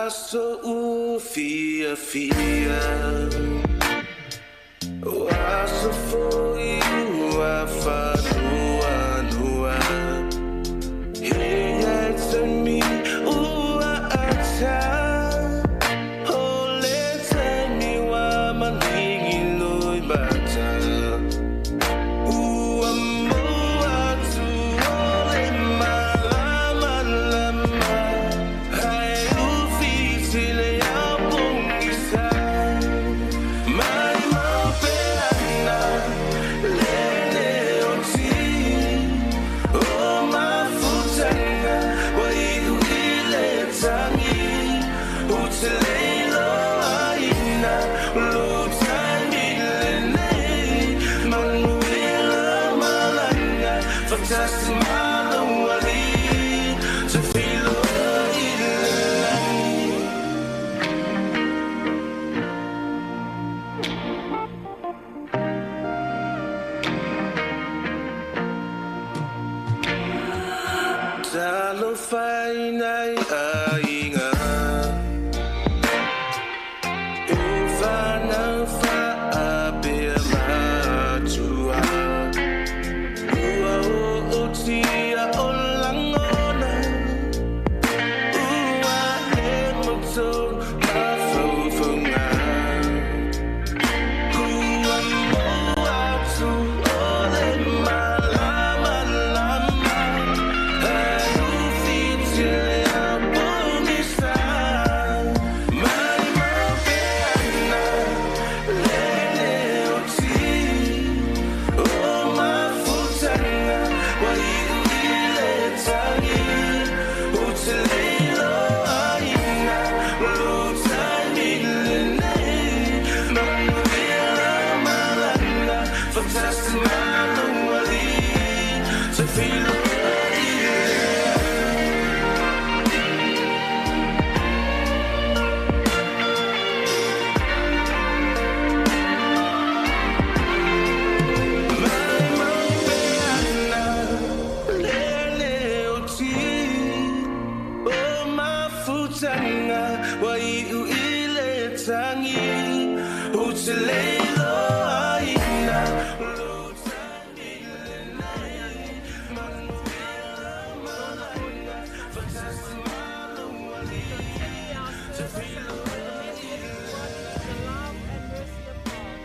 Aso ufia fia O aso foi ua whanua nua He mi ua ata Ole taimi wa maningi lui mata Ua mua tu ole malama lama Hai ufi tile au pungisa Mai mau pe ana Tangi Continue our service and commend Millie's body to the love and mercy of God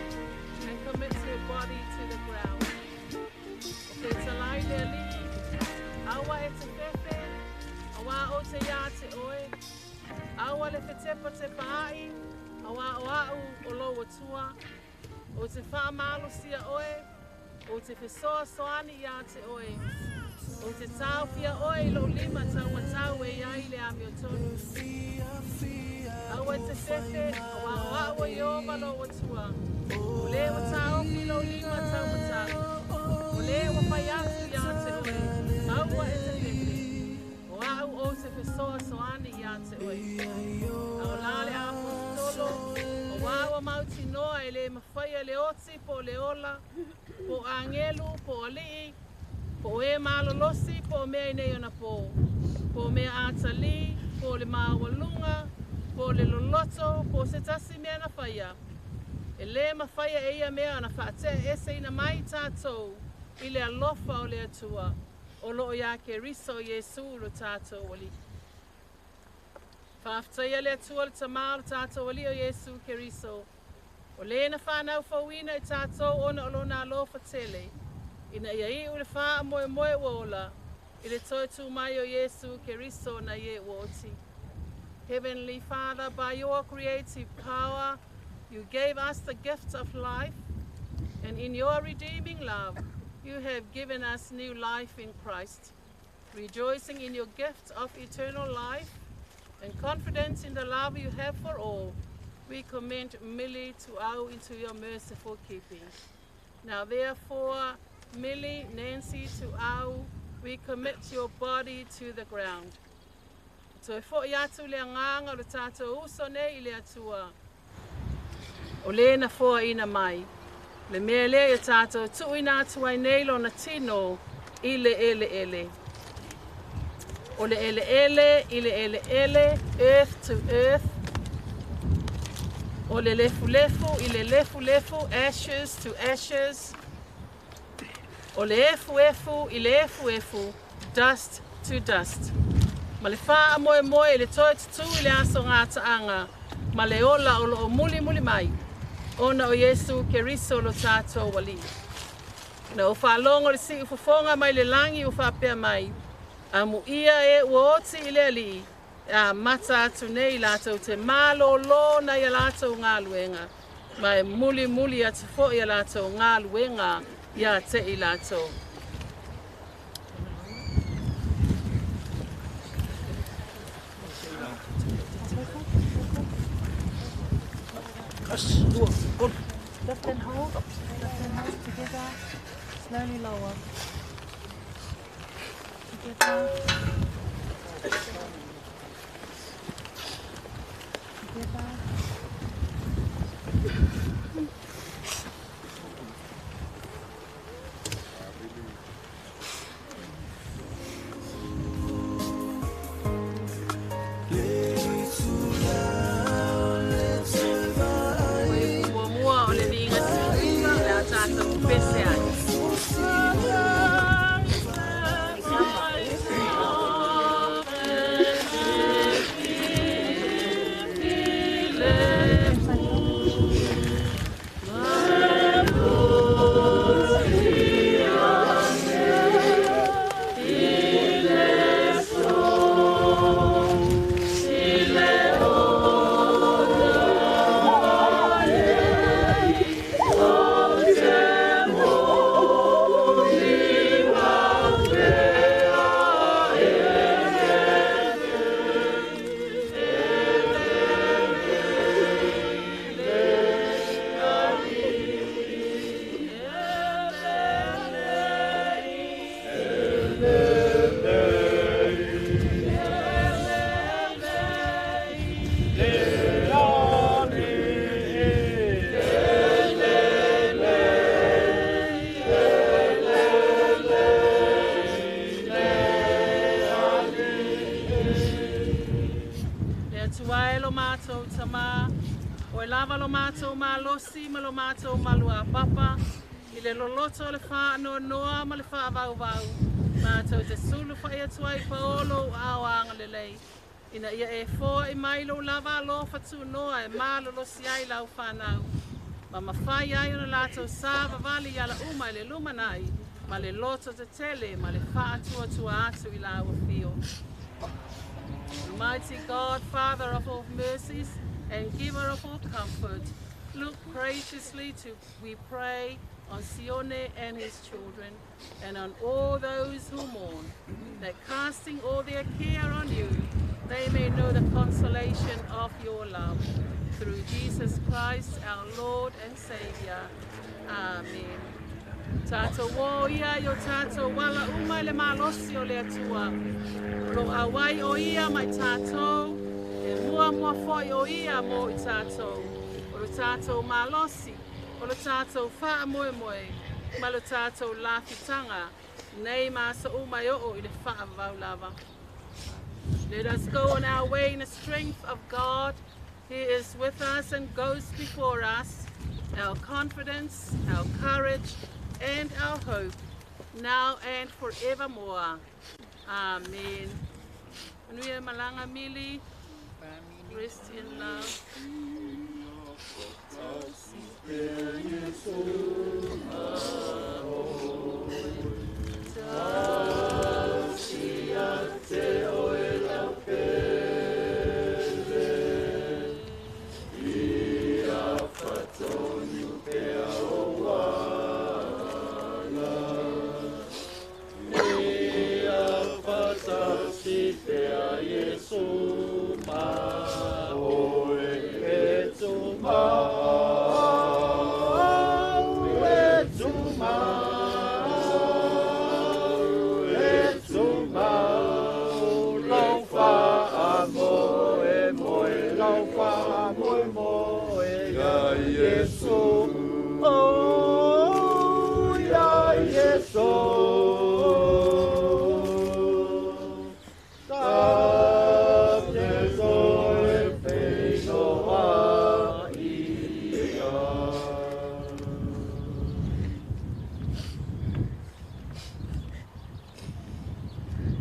and commit her body to the ground. O te talai le Alii, aua e te fefe, auā ou te iā te oe, aua le fetepatepaai, auā o a'u o lou Atua, ou te faamalosia oe, ou te fesoasoani iā te oe, ou te taofia oe i lou lima taumatau e i ai le amiotonu. Aua e te fefe, auā o a'u o Ieova lou Atua, o le ua taofi i lou lima taumatau, o le ua fai atu iā te oe, aua e te fefe, o a'u ou te fesoasoani iā te oe. A o la le Aposetolo, auā ua mautinoa e le mafaia le oti po o le ola, po o agelu, po o alii, po o e malolosi, po o mea i nei onapo, po o mea atalī, po o le maualuga, po o le loloto, po o se tasi mea na faia, e lē mafaia e ia mea ona faate'eeseina mai i tatou i le alofa o le Atua o loo iā Keriso Iesu lo tatou Alii. Faafetaia le Atua le Tamā o le tatou Alii o Iesu Keriso, o lē na fanau fouina i tatou ona o lona alofa tele, ina ia iu le faamoemoe ua ola i le toe tū mai o Iesu Keriso nai e ua oti. Heavenly Father, by your creative power, you gave us the gift of life, and in your redeeming love, you have given us new life in Christ. Rejoicing in your gift of eternal life and confidence in the love you have for all, we commend Millie Tuau into your merciful keeping. Now therefore, Millie Nancy Tuau, we commit your body to the ground. Toe fo'i atu le agaga o le tatou uso nei i le Atua, o lē na foaina mai le mea lea ia tatou tuuina atu ai nei lona tino i le eleele. O le eleele i le eleele, earth to earth. O le lefulefu i le lefulefu, ashes to ashes. O le efuefu i le efuefu, dust to dust. Ma le faamoemoe i le toe tutū i le aso gataaga ma le ola o loo mulimuli mai, ona o Iesu Keriso lo tatou Alii. Na ou faalogo i le siufofoga mai le lagi ua faapea mai, Amuia e ua oti i le Alii, e amata atu nei latou te malōlō nai a latou galuega, ma e mulimuli atu fo'i a latou galuega iā te i latou. Lift and hold. Lift and hold together. Slowly lower. Together. Together. O le muamua o le viiga sili o le a tatou pese ai. Le Atua e lo matou Tamā, Oe lava lo matou malosi ma lo matou maluapapa, i le loloto o le faanoanoa ma le faavauvau, matou te sulufai atu ai paō lou aao agalelei, ina ia e foai mai lou lava alofa tunoa e malolosi ai lau fanau, ma mafai ai ona latou savavali i ala uma i le lumanai, ma le loto tetele ma le faatuatua atu i lau afio. Almighty God, Father of all mercies and giver of all comfort, look graciously to, we pray, on Sione and his children, and on all those who mourn, that casting all their care on you, they may know the consolation of your love. Through Jesus Christ, our Lord and Savior. Amen. Tatou o ia i o tatou ala uma i le malosi o le Atua. O lo o auai o ia ma i tatou, e muamua foi o ia mo i tatou. O lo tatou malosi, o lo tatou faamoemoe, ma lo tatou lafitaga, nei ma aso uma e oo i le faavavau lava. Let us go on our way in the strength of God. He is with us and goes before us, our confidence, our courage, and our hope, now and forevermore. Amen. Manuia malaga Mili, rest in love.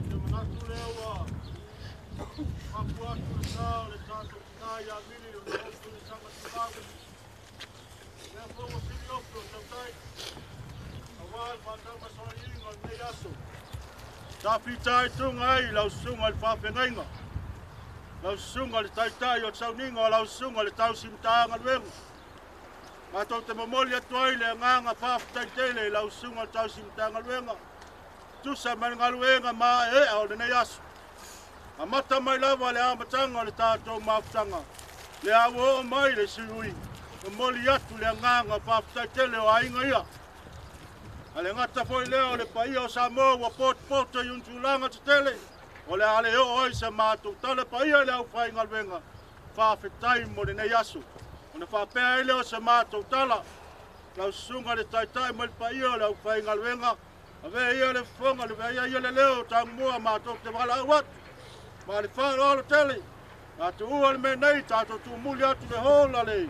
Te manatu lea ua mapu atu le sa o le tatou tina ia Mili o le motu i le saga tumaui. Lea foi ua filiofi o tautai aua le faataumasoaliiga o lenei aso. Sa fitaituga ai lau susuga i le faafeagaiga, lau susuga i le taitai o le sauniga o lau susuga i le tausi Matagaluega. Matou te momoli atu ai le agaga faafetai tele i lau susuga i le tausi Matagaluega, tusa ma le galuega maeaea o lenei aso. Amata mai lava le amataga o le tatou mafutaga, lea ua oo mai le siui, momoli atu le agaga faafetai tele o aiga ia. A le gata foi lea o le paia o Samoa ua potopoto i ona tulaga tetele, o le a le oo ai sa matou tala paia i le aufaigaluega, faafetai mo lenei aso. Ona faapea ai lea o sa matou tala, lau susuga i le taitai ma le paia o le aufaigaluega, avea ia le fofoga, avea ia le leo o Tagumua matou te valaau atu. Ma le faaaloalo tele, tatou le mea nei, tatou tumuli atu le hola le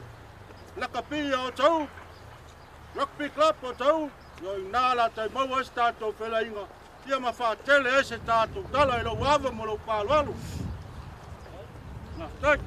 lakapi o tau, Rugby Club o tau, yo i nā la tai maua ai se tatou felaiga, ia ma faatele ai se tatou tala i lou ava ma lou faaaloalo. Faafetai.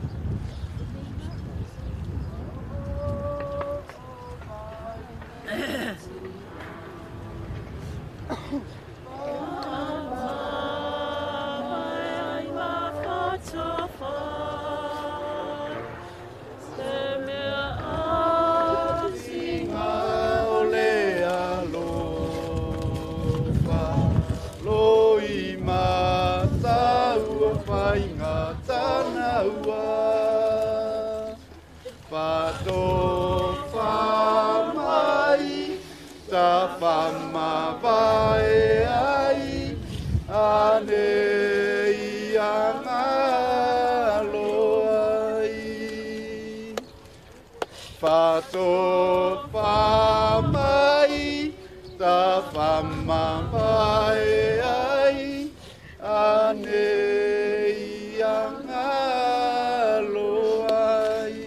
O le alofa loi mata ua faiga tana ua fatofa mai tafamavae ai ane ia galo ai fatofa mai tafamavae ai ane ia galo ai.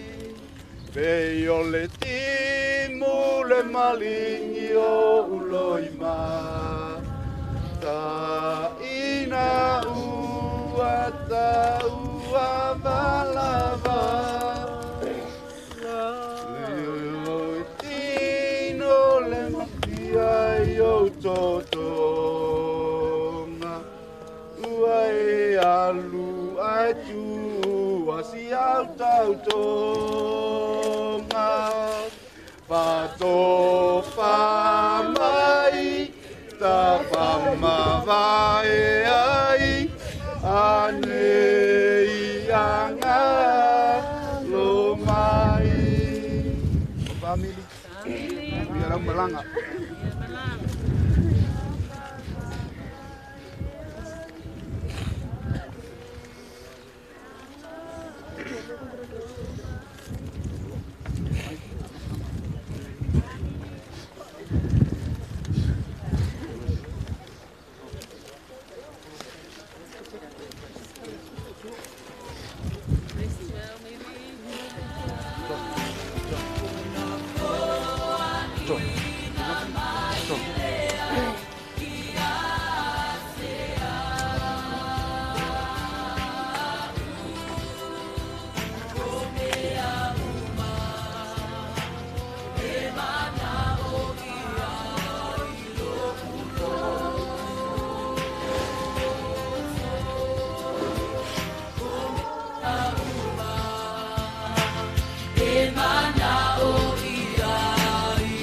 Pei o le timu le maligi o uloima. Ta ina ua ta ua valava. Le tino le mafia i o totoga. Ua e alu ai tu si au tautoga. Fatofa mai, ta whamavae ai, ane i anga lo mai. Family. Ia lau malanga. Ia malanga. Rest well, maybe. E mana o ia i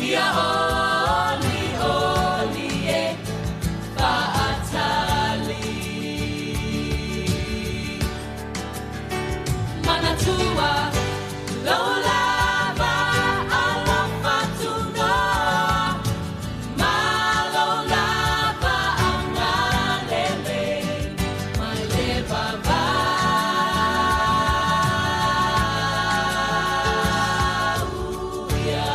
Ia oli oli e faatali. Manatua lou lava alofa tunoa, ma lou lava agalelei mai le vavau ia.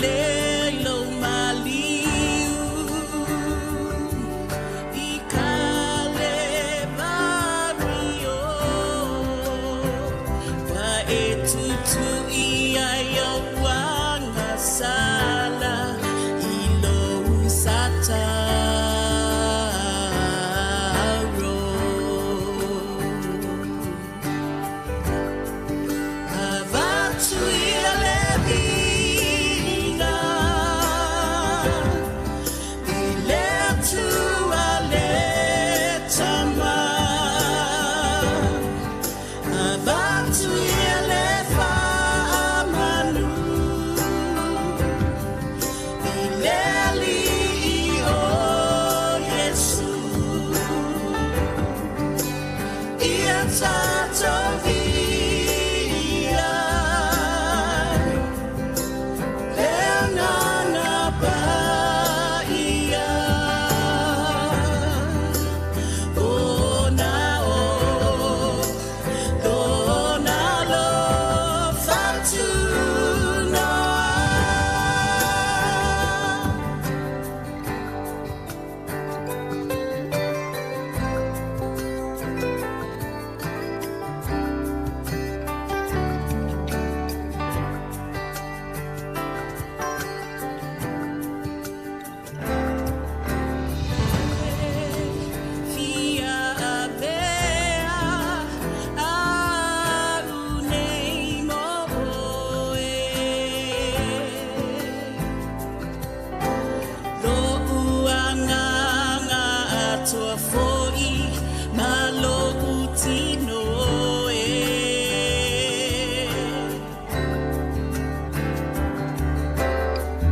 lea i lou maliu i Kalevario Wa e tutui ai au agasala i lou sataro Avatu ia le viiga i le Atua le Tama. Avatu ia le faamanu i le Alii o Iesu. Ia tatou viia le Agaga Paia. Ona o lona alofa tunoa. Fia avea au nei mo oe. Lo'u agaga atoa foi ma lo'u tino e.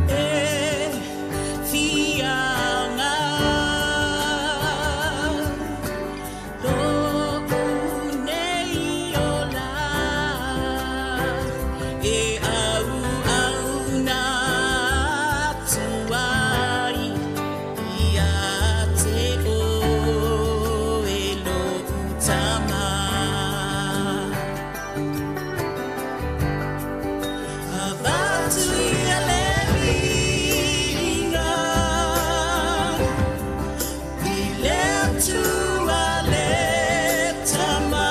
E fiaga lo'u nei ola e auauna atu ai ia te oe lo'u Tama. Avatu ia le viiga i le Atua le Tama.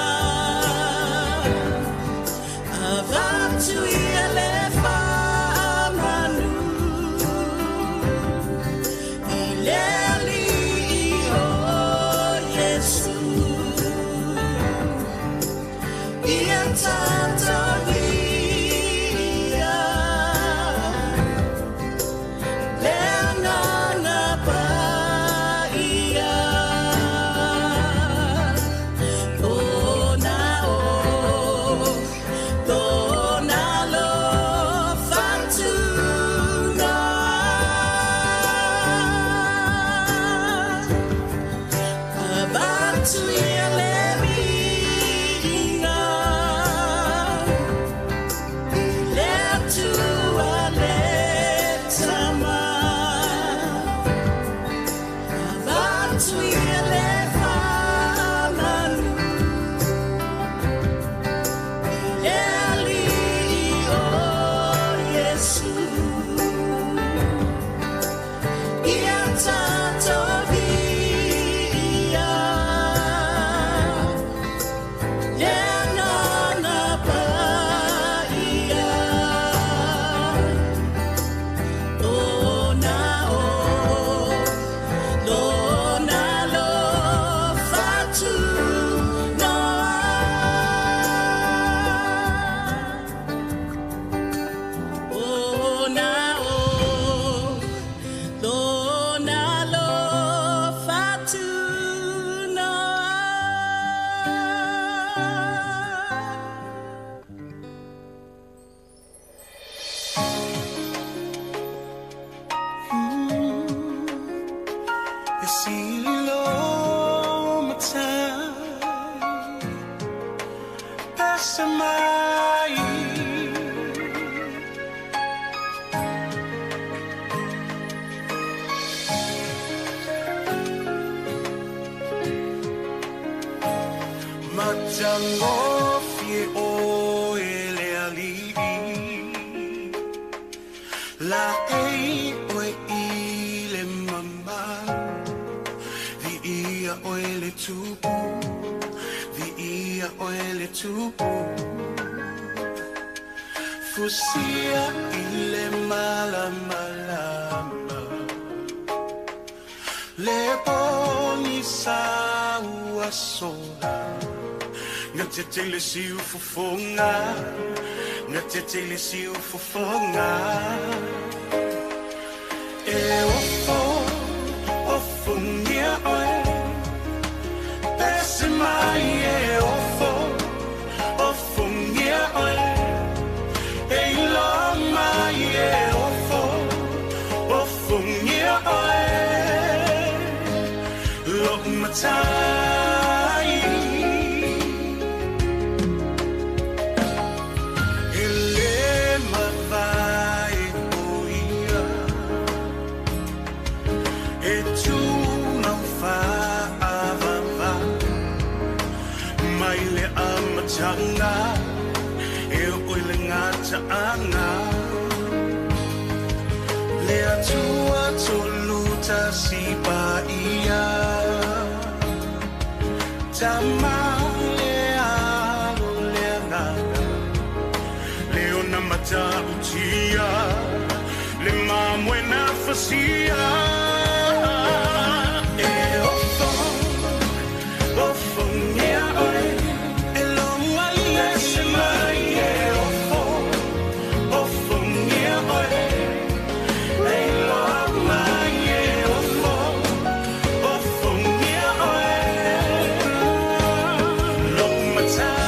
Avatu ia le faamanu i le Alii o Iesu. Ia tatou viia le Agaga Paia. Ona o lona alofa tunoa. Avatu ia le viiga i le Atua le Tama. Avatu ia le faamanu i le Alii o Iesu. Ia tatou viia le Agaga Paia. Ona o lona alofa tunoa. Ona o lona alofa tunoa. E sili lo matai pesa mai. Matagofie oe le alii. La Fusia ile malamalama Le poni sa uasola Nga te le siu fofonga Nga te le siu fofonga E ofo, ofongia oe Pese mai e ofo, ofongia oe E ilo mai e ofo, ofongia oe Lo matai Ele mavai o ia E tu mau whaavava Mai le amatanga E o le ngata anga Le atua tolu tasi pa ia Tama le alo le ngaka Le ona mata utia Le mamwe na fasia E ofo, ofo ngia oe E lo mai e se mai e ofo, ofo ngia oe E lo mai e ofo, ofo ngia oe Lo matai.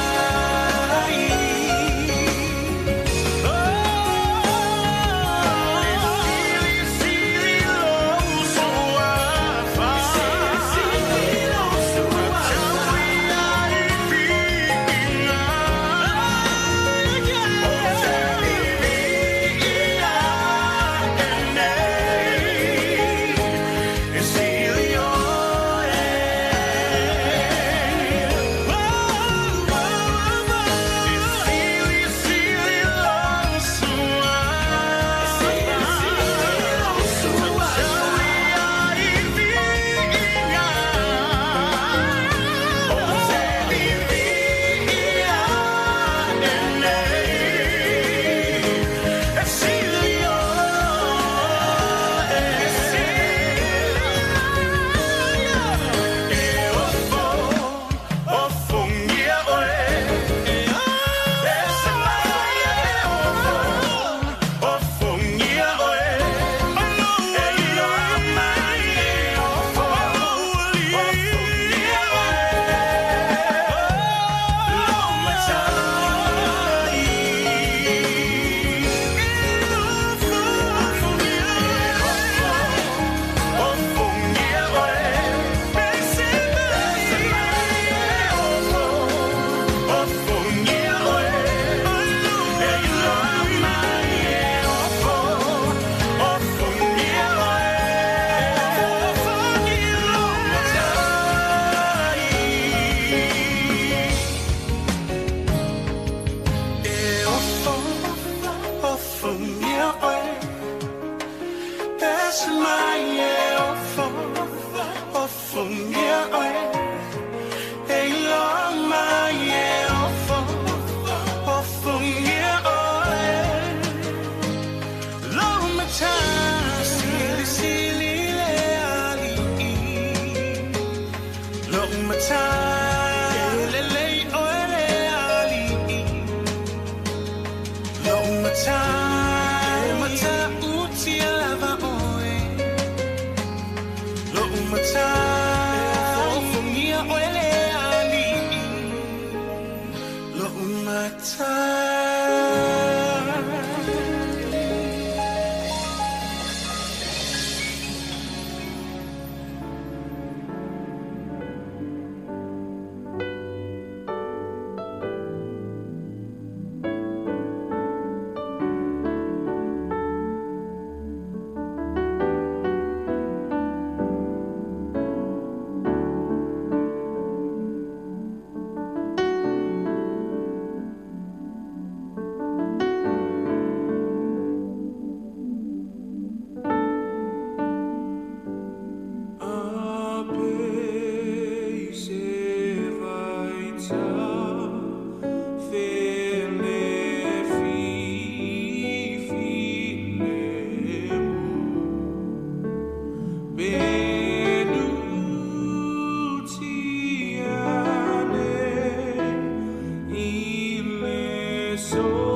Sili, sili O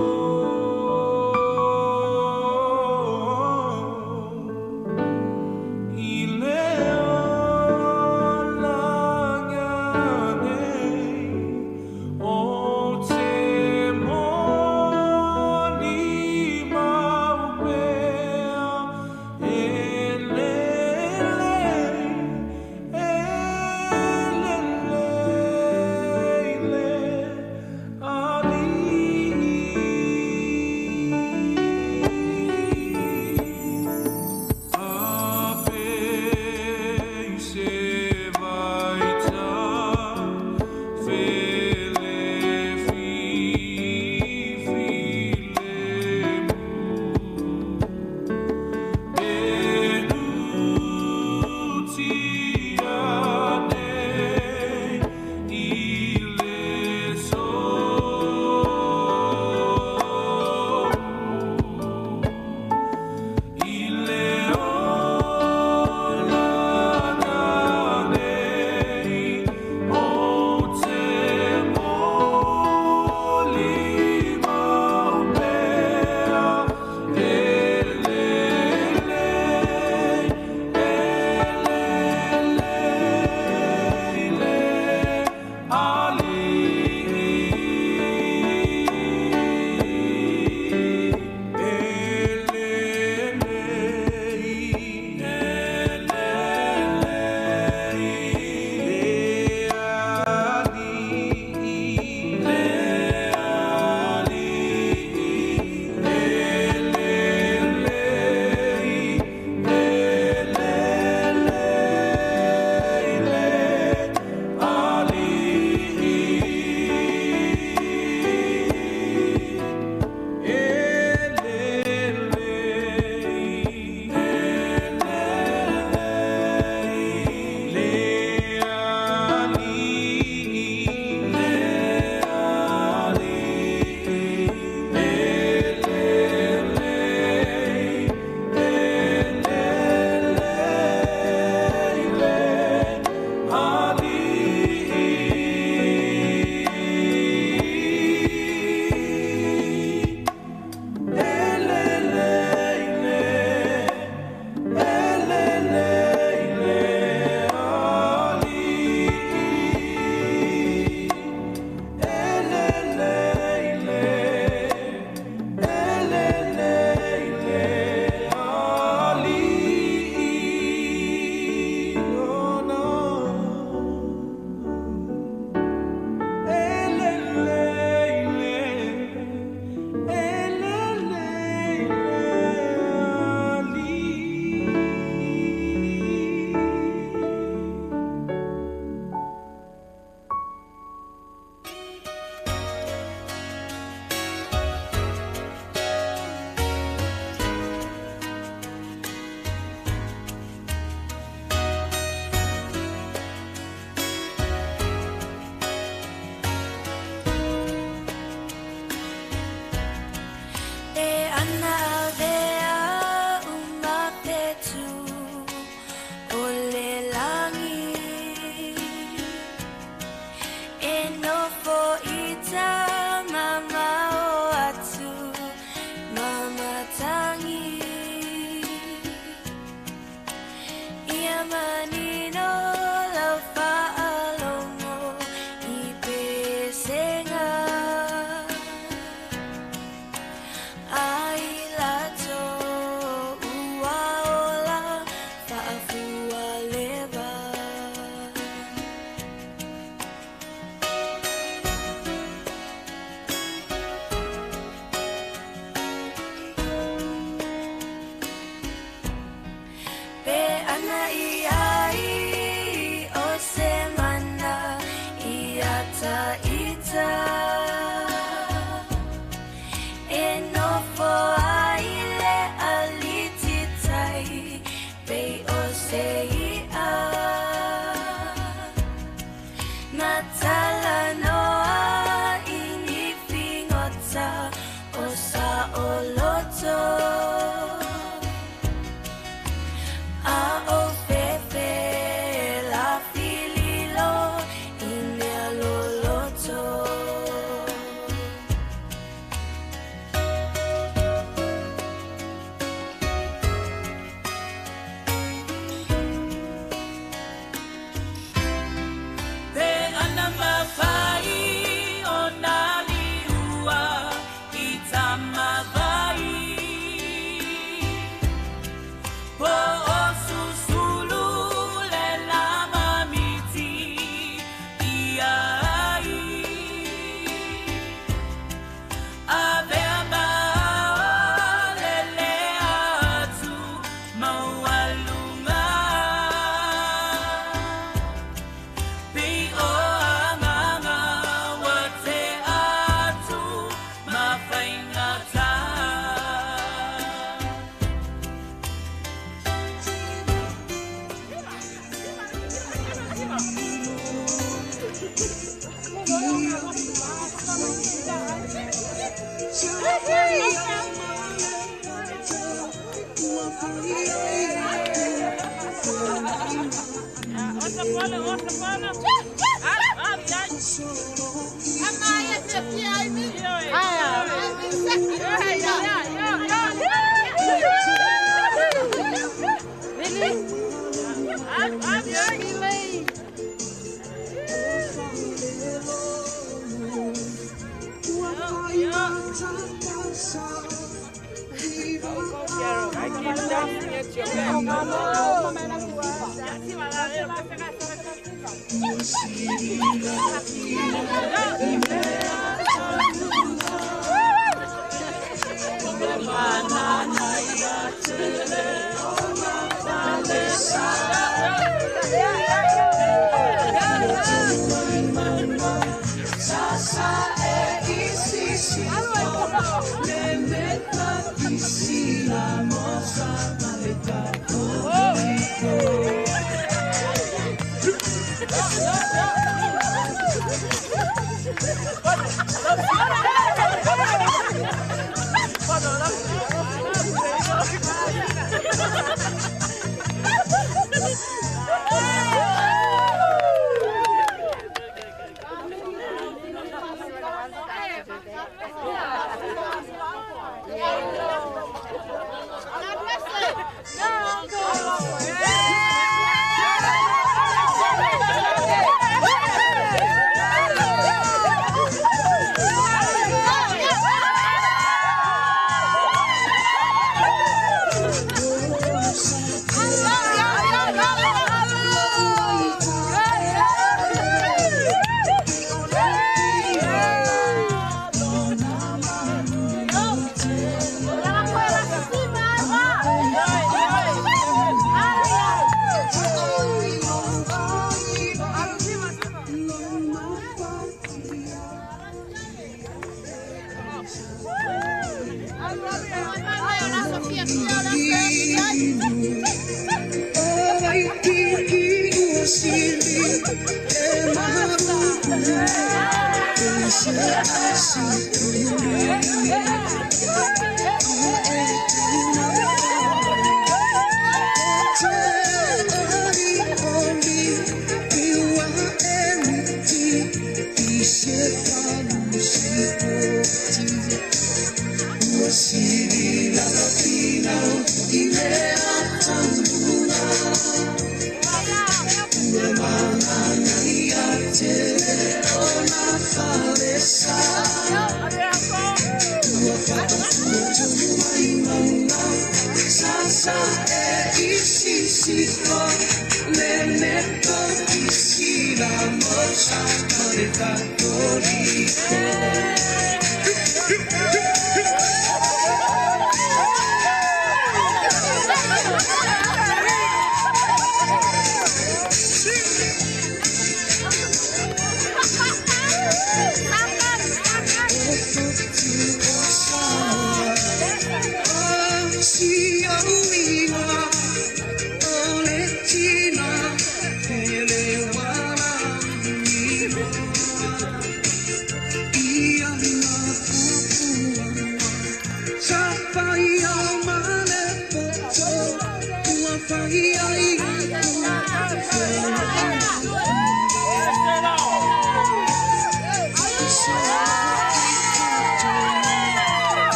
Hey!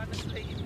I'm asleep.